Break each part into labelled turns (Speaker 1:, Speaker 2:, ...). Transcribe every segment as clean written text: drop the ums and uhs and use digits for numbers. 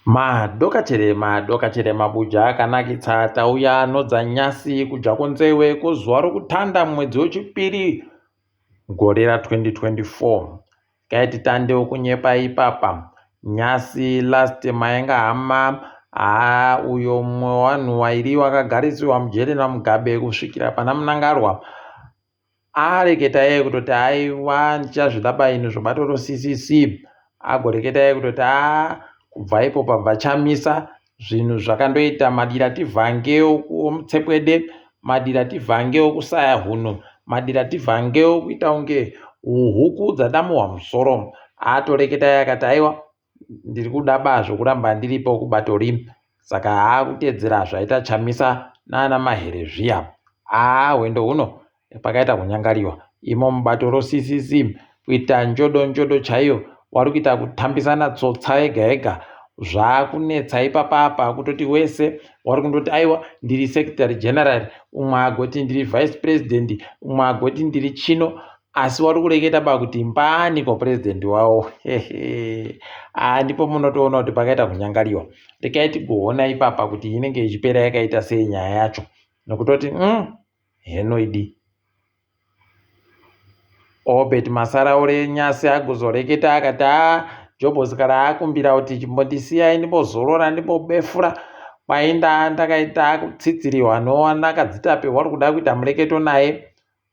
Speaker 1: Madoka cherema, doka cherema buja akanakitsa tauya anodza nyasi kudya kunzewe kuzuva rokutanda mwedzi wechipiri gore ra2024. Kaiti tande wokunyepa ipapa. Nyasi last maenga hama haa uyo mumwe wevanhu wairi wakagarisiwa mujeri naMugabe kusvikira pana Mnangarwa. Areketa iye kutoti aiwa ndichazvida baini zvebato roCCC. Agoreketa iye kutoti aa kubva ipo pabva Chamisa zvinhu zvakandoita madira tivhange omutsepwede, madira tivhange okusaya hunhu, madira tivhange okuita kunge huku dzadamuhwa musoro. Atoreketa iye akati aiwa ndiri kuda ba zvokuramba ndiripo kubato ri saka aakutedzera zvaita Chamisa naana Mahere zviya. Aa hwendo huno pakaita kunyangariwa imo mubato roCCC kuita njodo njodo chaiyo wari kuita kutambisana tsotsa yega yega zvaakunetsa ipapapa kutoti wese wari kundoti aiwa ndiri secretary general umwe agoti ndiri vice president umwe agoti ndiri chino asi wari kureketa ba kuti mbani ko president wawo. Haa ndipo munotoona kuti pakaita kunyangariwa. Rekai tigoona ipapa kuti inenge ichipera yakaita sei nyaya yacho nokutoti heno idi. Obert Masaraure nyasi agozoreketa akati haa Jobhosi kana akumbira kuti chimbondisiyai ndimbozorora ndimbobefura kwainda ndakaita kutsitsiriwa nowana kadzitape wari kuda kuita mureketo naye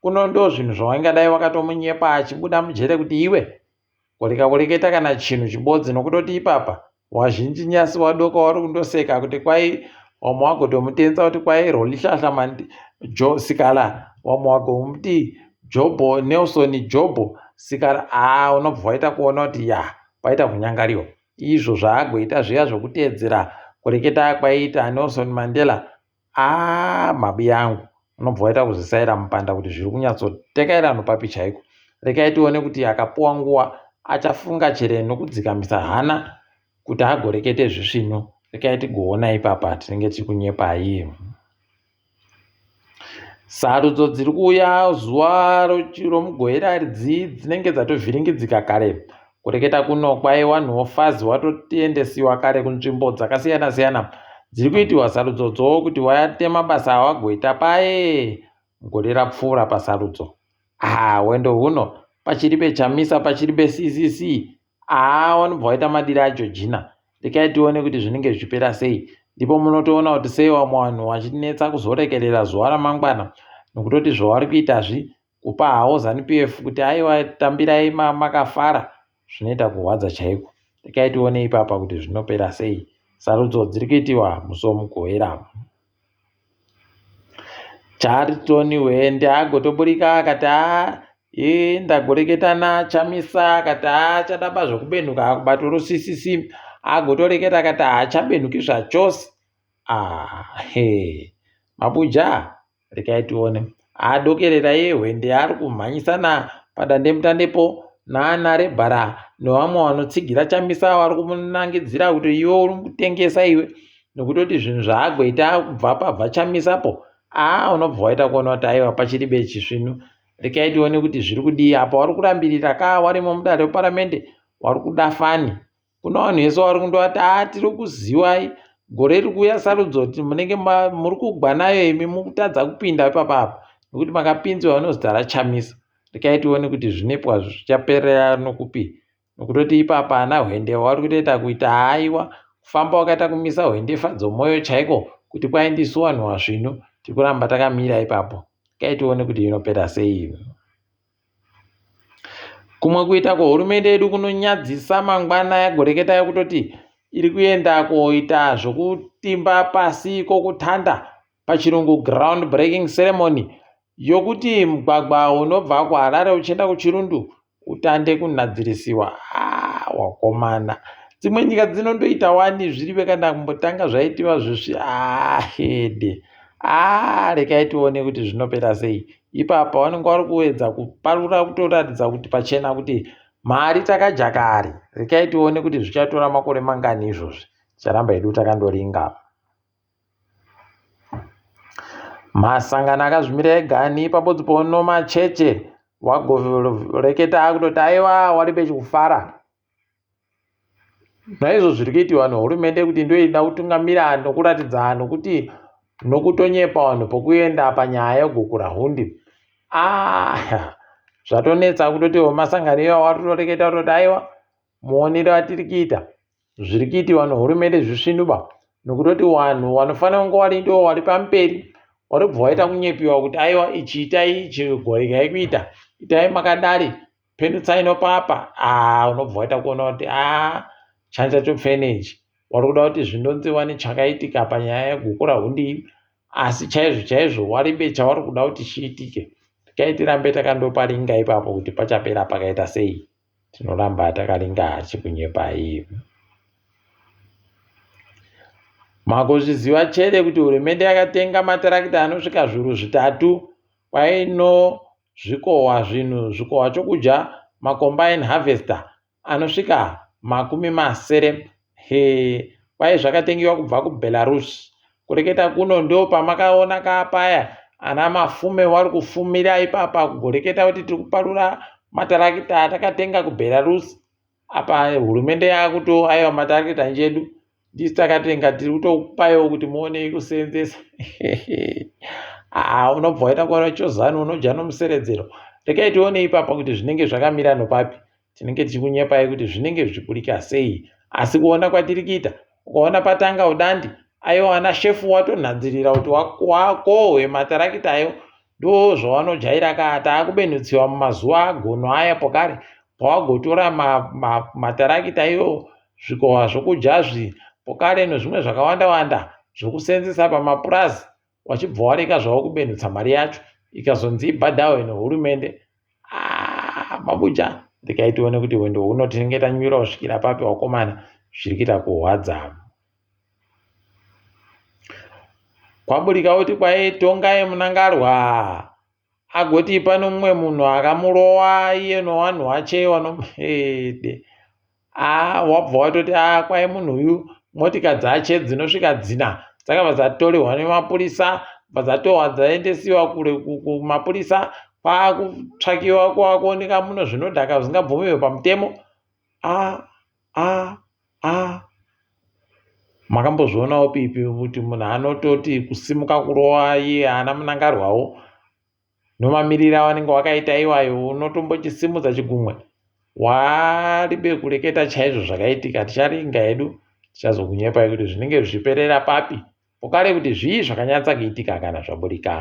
Speaker 1: kuno ndo zvinhu zvawaingadai wakatomunyepa achibuda mujere kuti iwe kureka kureketa kana chinhu chibodzi nokutoti ipapa wazhinji nyasi wadoka wari kundoseka kuti kwai wamwe wagotomutenza kuti kwai Rolihlahla mandi Jo Sikala wamwe wagomuti Jobho Nelson Jobho Sikala haa unobva waita kuona kuti ya paita kunyangariwa izvo zvaagoita zviya zvokuteedzera kureketa kwaiita Nelson Mandela Aah mabi angu unobva waita kuzisaira mupanda kuti zviri kunyatsotekaira nopapi chaiko. Rekai tione kuti akapuwa nguva achafunga chere nokudzikamisa hana kuti agorekete zvisvinu. Rekai tigoona ipapa tinenge tiri kunyepai. Sarudzo dziri kuuya zuva romugoera ridzi dzinenge dzatovhiringidzika kare. Kureketa kuno kwai wanhu wofazi watoendesiwa kare kunzvimbo dzakasiyana siyana dziri kuitiwa sarudzodzo kuti waite mabasa awagoita paye gore rapfuura pasarudzo. Haa hwendo huno pachiri peChamisa pachiri peCCC haa wanobva waita madiro aJojina. Rekai tione kuti zvinenge zvichipera sei. Ndipo munotoona kuti sei vamwe vanhu vachinetsa kuzorekerera zuva ramangwana nokutoti zvavari kuitazvi kupa hawo Zanu PF kuti aiwa tambirai makafara zvinoita kurwadza chaiko. Rekai tione ipapa kuti zvinopera sei. Sarudzo dziri kuitiwa musi weMugovera. Charlton Hwende agotoburika akati haa ee ndagoreketa naChamisa akati haa chadaba zvekubenhuka kubato roCCC agotoreketa akati haachabenhuki zvachose. Ah, he mabuja Rekai tione. Adokerera iye hwende ari kumhanyisana padandemutandepo naana Rebhara nevamwe vanotsigira Chamisa vari kumunangidzira kuti iwe uri kutengesa iwe nokutoti zvinhu zvaagoita kubva pabva Chamisapo aa unobva waita kuona kuti aiwa pachiri bechisvinu. Rekai tione kuti zviri kudii apa wari kurambirira ka warimo mudare reparamende wari kuda fani. Kuna vanhu vese vari kundovati haa tiri kuziwai gore riri kuuya sarudzo kuti munenge muri kugwa nayo imi mukutadza kupinda ipapa apa nekuti makapinziwa nozita raChamisa. Rekai tione kuti zvinepwa zvichaperera nokupi nokutoti ipapa ana hwende vari kutoita kuita haiwa kufamba wakaita kumisa hwendefa dzomwoyo chaiko kuti kwai ndisu vanhu vasvinu tiri kuramba takamira ipapo. Rekai tione kuti inopera sei. Kumwe kuita kwehurumende yedu kunonyadzisa mangwana yagoreketa yakutoti iri kuenda koita zvokutimba pasi kwokutanda pachirungu ground breaking ceremony yokuti mugwagwa unobva kuHarare uchienda kuChirundu utande kunadzirisiwa. Ah, wakomana dzimwe nyika dzinondoita wani zvirive kana kumbotanga zvaitiwa zvisvi ah, hede ah, rekai tione kuti zvinopera sei. Ipapa vanenge vari kuedza kuparura kutoratidza kuti pachena kuti mari takadya kare. Rekai tione kuti zvichatora makore mangani izvozvi. Ticharamba hedu takandoringa. Masangano akazvimira ega ani pabodzi pono macheche wagoreketa akutoti aiwa wari pechikufara. Naizvo zviri kuitiwa nehurumende kuti ndoida kutungamira nokuratidza nokuti nokutonyepa vanhu pokuenda panyaya yeGukurahundi. Ah, zvatonetsa kutoti vemasangano iwawo vari kutoreketa kutoti aiwa muonero atiri kuita zviri kuitiwa nehurumende zvisvinuba nokutoti vanhu vanofanira kunge vari ndivo vari pamberi vari kubva vaita kunyepiwa kuti aiwa ichi itai ichi goregai kuita itai makadari Penutsai nopapa ah unobva waita kuona kuti ah chanza chopfene ichi wari kuda kuti zvindonziwa nechakaitika panyaya yegukura hundi asi chaizvo chaizvo waribe chavari kuda kuti chiitike regai tirambe takandoparinga ipapo kuti pachapera pakaita sei tinoramba takaringa chikunyepai makuzviziva chere kuti hurumende yakatenga matarakita anosvika zviuru zvitatu kwaino zvikohwa zvinhu zvikohwa chokudya macombine harvester anosvika 60 he kwai zvakatengiwa kubva kuBelarus kureketa kuno ndo pamakaona kaapaya ana mafume wari kufumira ipapa kugoreketa kuti tiri kuparura matarakita atakatenga kuBelarus apa hurumende yakuto aiwa matarakita njedu ndisu takatenga tiri kutokupaiwo kuti muonei kuseenzesa aa unobva waita kuona chozanu unodya nomuseredzero regai tione ipapa kuti zvinenge zvakamira nopapi tinenge tichikunyepai kuti zvinenge zvichiburika sei asi kuona kwatiri kuita ukaona patanga udandi aiwa ana shefu watonhadzirira kuti wakohwe matarakita ayo ndo zvawanojaira ka taakubenhutsiwa mumazuva agono aya pokare pawagotora matarakita ma, ma iwo zvikohwa zvokudya zvi pokare nezvimwe zvakawanda wanda zvokuseenzesa pamapurazi wachibva wareka zvavo kubenhutsa mari yacho ikazonzi ibhadharwe nehurumende ah, mabuja regai tione kuti hwendo huno tinenge tanyura kusvikira papi wakomana zviri kuita kurwadza kwaburika kuti kwaitongai munangarwa agoti pane mumwe munhu akamurova iye nowanhu wache wanoede a wabva watoti a kwai munhu uyu motika dzache dzinosvika dzina dzakabva dzatorehwa nemapurisa bva dzatohwa dzaendesiwa kure kumapurisa kwakutsvakiwa kwakuoneka muno zvinodhaka zvisingabvumiwe pamutemo a a a Makambozvionawo pipi kuti munhu anototi kusimuka kurova iye ana munangarwawo nomamiriro avanenge wakaita iwayo unotombochisimudza chigumwe waribe kureketa chaizvo zvakaitika ticharinga hedu tichazokunyepai kuti zvinenge zvichiperera papi pokare kuti zvii zvakanyatsa kuitika kana zvaburika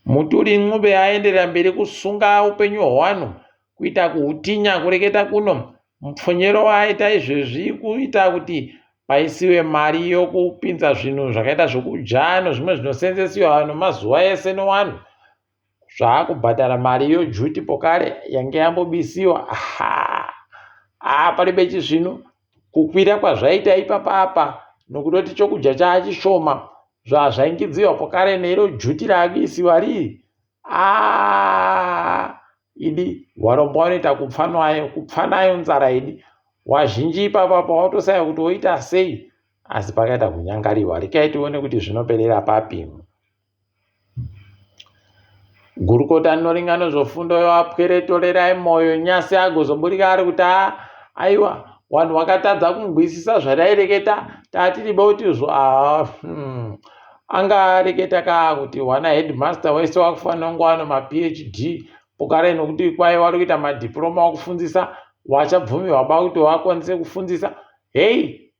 Speaker 1: Mutuli Ncube aenderera mberi kusunga upenyu hwevanhu kuita kuhutinya kureketa kuno mupfonyero waaita izvezvi kuita kuti paisiwe mari yokupinza zvinhu zvakaita zvokudya nozvimwe zvinosenzesiwa nomazuva ese nowanhu zvaakubhadhara mari yojuti pokare yange yambobisiwa haa paribe chizvino kukwira kwazvaita ipapa apa nokutoti chokudya chaachishoma zvazvaingidziwa pokare neiro juti raakuisiwa rii aa idi warombo wanoita kupfa nayo kupfa nayo nzara idi wazhinji ipapa apa watosaya kuti woita sei asi pakaita kunyangariwa rekai tione kuti zvinoperera papi Gurukota rinoringa nezvefundo yoapwere Torerai Moyo Nyasi agozoburika ari kuti aiwa vanhu vakatadza kunzwisisa zvataireketa tatiribe kuti izvo ah, anga areketa ka kuti wana headmaster wese wakufanira kunge wane maphd pokare nokuti kwai wari kuita madiploma wakufundzisa wachabvumirwa ba kuti wakwanise kufundzisa hei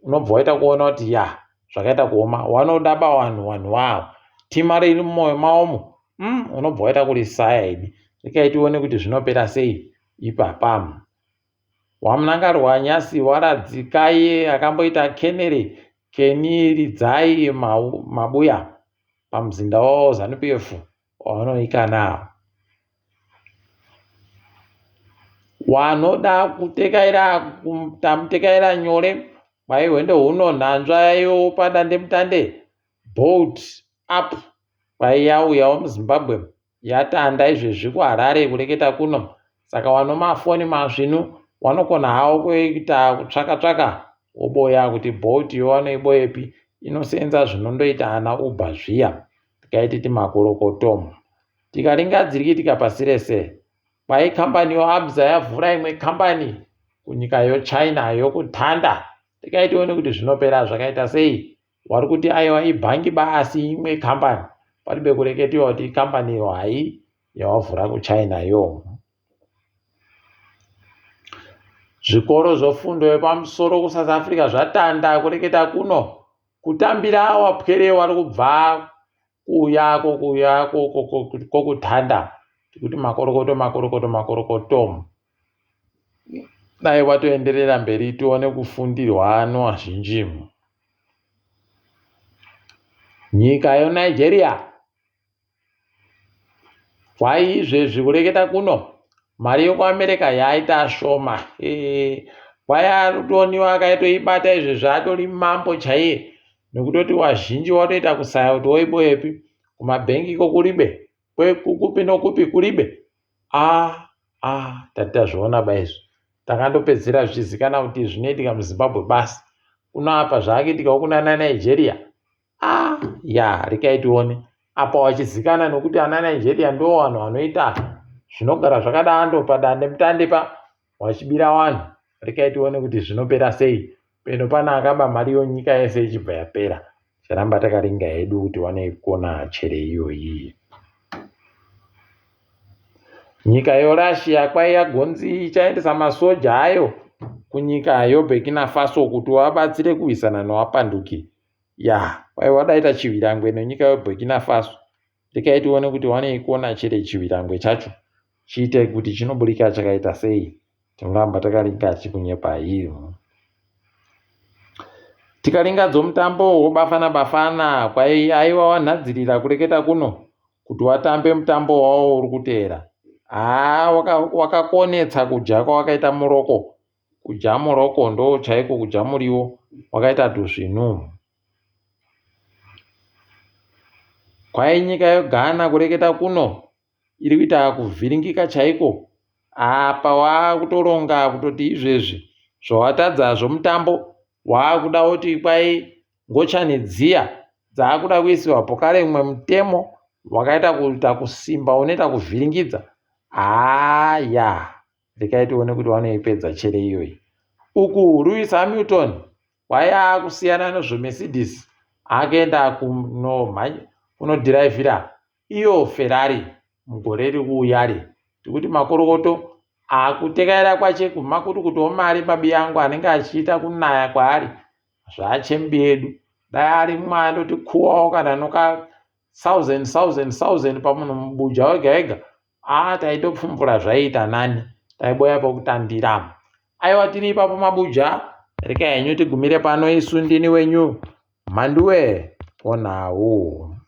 Speaker 1: unobva waita kuona kuti ya zvakaita kuoma wanoda ba wanhu wanhu wawo tima riri mumwoyo mawomo mm, unobva waita kurisaya idi rekai tione kuti zvinopera sei ipapa wamunangarwa nyasi waradzikaye akamboita kenere keniridzai mabuya pamuzinda wavo zanupf wanoikana Wanoda kutekaira tamutekaira nyore kwai hwendo huno nhanzva yaiwo padandemutande bolt up kwai yauyawo muZimbabwe yatanda izvezvi kuHarare kureketa kuno saka wanomafoni masvinu wanokona hawo kuita kutsvaka tsvaka woboya kuti bolt yo wanoiboyepi inosenza zvinondoita ana Uber zviya tikaititi makorokoto tikaringa dzirikiitika pasi rese. Kwai kambani yoAbsa yavhura imwe kambani kunyika yoChina yokutanda. Regai tione kuti zvinopera zvakaita sei. Wari kuti aiwa ibhangi ba asi imwe kambani. Paribe kureketiwa kuti ikambani iyo hai yawavhura kuChina yo. Zvikoro zvofundo yepamusoro kuSouth Africa zvatanda kureketa kuno kutambira wapwere wari kubva kuuya kokuuya kokutanda tikuti makorokoto makorokoto makorokoto dai watoenderera mberi tione kufundirwa nowazhinji nyika yonigeria Kwai izvezvi kureketa kuno mari yekuAmerica yaita shoma. Kwai arikutoniwa akaitoibata izvezvi atori mambo chaiye nekutoti wazhinji watoita kusaya kuti woiboyepi kumabhengi iko kuribe kupi nokupi kuribe ah ah tati tazviona ba izvi takandopedzera zvichizikana kuti zvinoitika muzimbabwe basi kuno apa zvaakuitikawo kunana nigeria Ah, ya rekai tione apa wachizikana nokuti ana Nigeria ndo vanhu vanoita zvinogara zvakadando padande mutande pa wachibira vanhu rekai tione kuti zvinopera sei peno pana akaba mari yonyika yese ichibva yapera charamba takaringa hedu kuti wanoikona chere iyoyi Nyika yoRussia kwaiya gonzi ichaendesa masoja ayo kunyika yoBurkina Faso kuti wabatsire kurwisana newapanduki. Ya, kwai wadaita chivirangwe nenyika yoBurkina Faso. Rekai tione kuti wanoikona chere chivirangwe chacho chiite kuti chinoburika chakaita sei. Tinoramba takaringa chikunyepa hii. Tikaringa dzomutambo woBafana Bafana kwai aiwa wanhadzirira kureketa kuno kuti watambe mutambo wawo uri kuteera. Haa wakakonetsa waka kudya kwawakaita muroko. Kudya muroko ndo chaiko kudya muriwo wakaita tusvinu. Kwai nyika yeGhana kureketa kuno iri kuita kuvhiringika chaiko. Apa waakutoronga kutoti izvezvi zvawatadza zvomutambo waakuda kuti kwai ngochani dziya dzaakuda kuisiwa pokare umwe mutemo wakaita kuita kusimba unoita kuvhiringidza haa ya rekai tione kuti vanoipedza chere iyoyi uku Lewis Hamilton waiya akusiyana nezveMercedes akaenda kunodhiraivhira iyo Ferrari mugore riri kuuyari tikuti makorokoto akutekaira kwache kumakutukutu omari babi yangu anenge achiita kunaya kwaari zvaachembi edu dai ari mumwe andoti kuwawo kana noka thousand thousand thousand pamunhu mubuja wega wega aa taitopfumbura zvaiita nani taiboya pokutambira aiwa tiri ipapo mabuja rekai henyu tigumire pano isu ndini wenyu mhanduwe onhau.